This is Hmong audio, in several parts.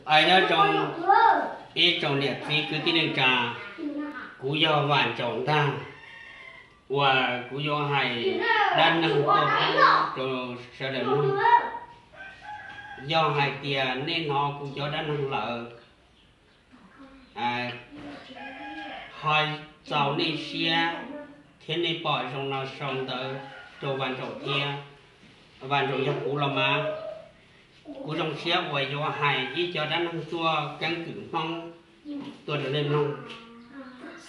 Aw, nyob zoo ib tsoom niam txiv kwv tij neej tsa, kuv yog Vam Ntsaum ntag, uas kuv yuav hais dab neeg tuaj pub rau sawv daws mloog. Yog hais tias nej hnov kuv cov dab neeg lawm, ho txaus nej siab thiab nej pom zoo no sau ntawv rau Vam Ntsaum thiab. Vam Ntsaum yog kuv los mas, kuv zoo siab uas yuav hais ib co dab neeg tuaj keeb kwm Hmoob tuaj rau nej mloog.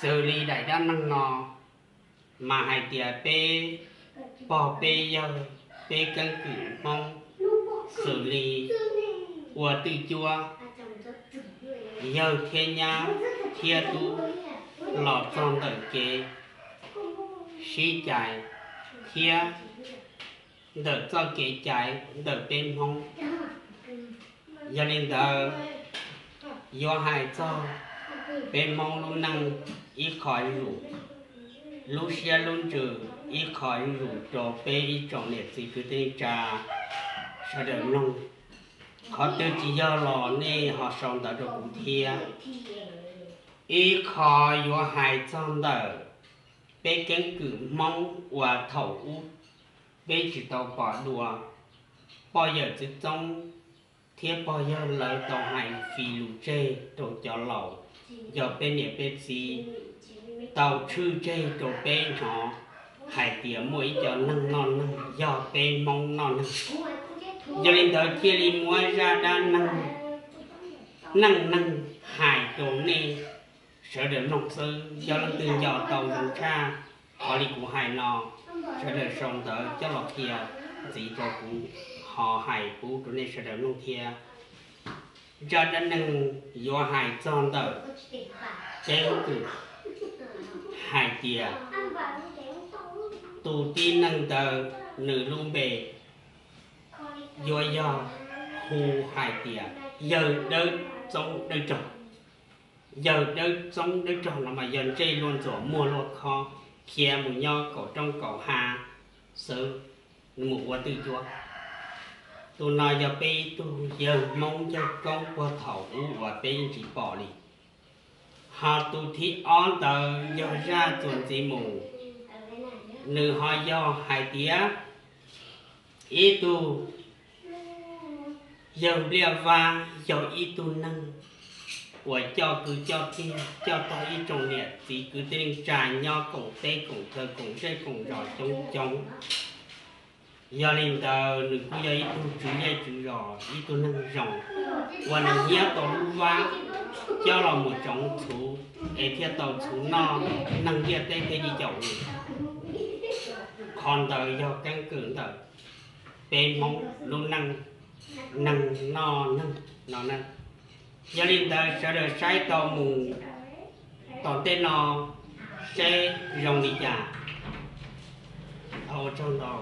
Xws li daim dab neeg no mas hais tias peb pog peb yawg, peb keeb kwm Hmoob xws li ua twj cuab, yawg thiab nyab thiab tub los txog ntawm kev sib cais thiab ntawm txoj kev caiv ntawm peb Hmoob. Yog li ntawd, yuav hais txog peb Hmoob lub neej ib qho zuj zus, lub siab lub ntsws ib qho zuj zus rau peb ib tsoom niam txiv kwv tij neej tsa sawv daws mloog. Qhov twg tsis yog los nej ho sau ntawv rau kuv thiab. Ib qho yuav hais txog ntawm peb keeb kwm Hmoob uas thaum ub peb tsis tau pom dua, pog yawm txwv Txoob thiab pog yawg lawv tau hais fis lus tseg rau cov laus, yog peb niam peb txiv tau tshwj tseg rau peb hnov hais tias muaj ib co neeg noj neeg yog peb Hmoob noj neeg. Yog li ntawd thiaj li muab zaj dab neeg neej neeg hais rau nej sawv daws mloog xwb. Yog leej twg nco tau zoo tshaj qhov li kuv hais no, sawv daws sau ntawv coj los qhia ntxiv rau kuv ho hais pub rau nej sawv daws mloog thiab. Zaj dab neeg yuav hais txog ntawm keeb kwm hais tias tus tib neeg ntawd nws lub npe yuav yog hu hais tias yawg Dawb Txoob Dawb Rog. Yawg Dawb Txoob Dawb Rog no mas yog ntsej luaj ntxuam muag luaj khob, khiav mus nyob kaum roob kaum hav xwb, mus ua twj cuab. Tus no yog peb ib tug yawg Hmoob ncauj koob puag thaum ub uas peb yeej tsis pom li. Ho tus thib ob ntawd yog zaj txuas ntxiv mus, nws ho yog hais tias ib tug yawg Npliaj Vab yog ib tug neeg uas coj kwv coj tij coj tau ib tsoom niam txiv kwv tij neej tsa nyob koom teb koom chaw koom zej koom zos coob coob. Yog li ntawd nws kuj yog ib tug tswv zej tswv zos, ib tug neeg zoo uas nws nyiab tau lub vab coj los mus tsoov txhuv es thiaj tau txhuv noj neeg ntiaj teb thiaj li caum nws. Qhov ntawd yog keeb kwm ntawm peb Hmoob lub neej, neeg noj neeg no na. Yog li ntawd sawv daws saib tau mus tom ntej no seb zoo li cas. Ua tsaug ntau.